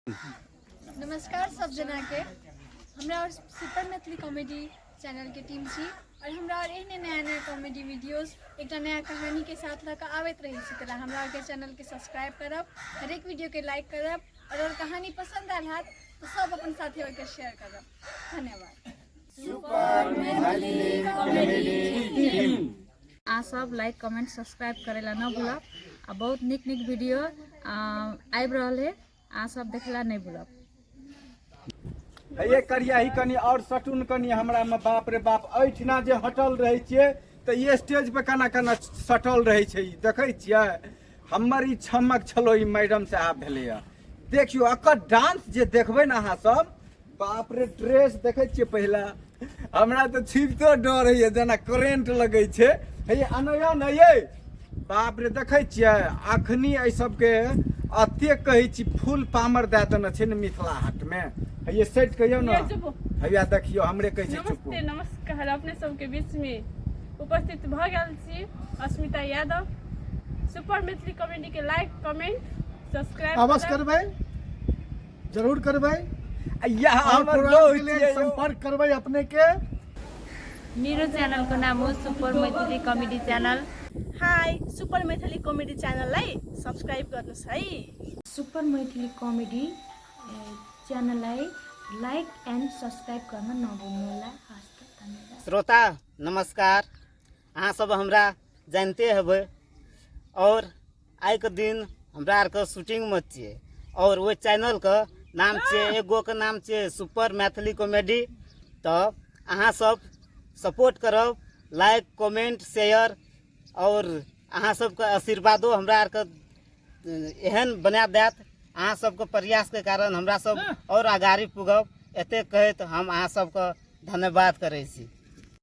नमस्कार सब जना के हमरा और सुपर मैथिली कॉमेडी चैनल के टीम छी और हमरा और एहने नया नया कॉमेडी वीडियोस एकटा नया कहानी के साथ लऽ कऽ आबैत रहै छी। तऽ हमरा आरके चैनल के सब्सक्राइब करब, हरेक वीडियो के लाइक करब और अगर कहानी पसंद आयल हैत तऽ सब अपन साथी आरके शेयर करब। धन्यवाद। Super Maithili comedy team. अहाँ सब लाइक कमेंट सब्सक्राइब करै ला न भूलब आ बहुत नीक नीक वीडियो आबि रहल है, अहाँ सब देखला नहि भूलब। हे करिया ही कनी और सटुन कनी हमरा में, बाप रे बाप, एहिठिना जे हटल रहै छियै तऽ ई स्टेज पे केना केना सटल रहै छै, ई देखै छियै। हमर ई छमक छलो ई मैडम साहब भेलैया। देखियौ एकर डांस जे देखबै ने अहाँ सब, बाप रे, ड्रेस देखै छियै पहिला, हमरा तऽ छिपतो डर होइए जेना करेंट लगै छै। हे अनया ने ये, बाप रे, देखै छियै अखनी एहि सबके अतेक कहै छी फुल पामर दए देने छै ने मिथिला हाटमे। हे सेट कहियौ ने, हैया देखियौ हमरे कहै छै चुपू। नमस्ते नमस्कार, अपने सबके बीच में उपस्थित भऽ गेल छी अस्मिता यादव। सुपर मैथिली कॉमेडी के लाइक कमेंट सब्सक्राइब अवश्य करबै, जरूर करबै। इएह और हमर प्रोग्राम दोस्त के लेल छियै यौ। संपर्क करबै अपने के। मेरो च्यानलको नाम हो super Maithili comedy channel. Hi, super Maithili comedy च्यानललाई सब्सक्राइब गर्नुहोस् है। सुपर मैथिली कमेडी च्यानललाई लाइक एन्ड सब्सक्राइब गर्न नभुल्नुहोला। हस् त, धन्यवाद। श्रोता नमस्कार, अहाँ सब हमरा जानते हेबै और आइके दिन हमरा आरके शूटिंगमे छियै और ओहि चैनलके नाम छियै, एगोके नाम छियै सुपर मैथिली कॉमेडी। तऽ अहाँ सब सपोर्ट करब, लाइक कमेंट शेयर, और अहाँ सबके आशीर्वादो हमरा आरके एहन बना देत। अहाँ सबके प्रयासके कारण हमरा सब और अगाड़ी पुगब, एतेक कहैत हम अहाँ सबके धन्यवाद करै छी।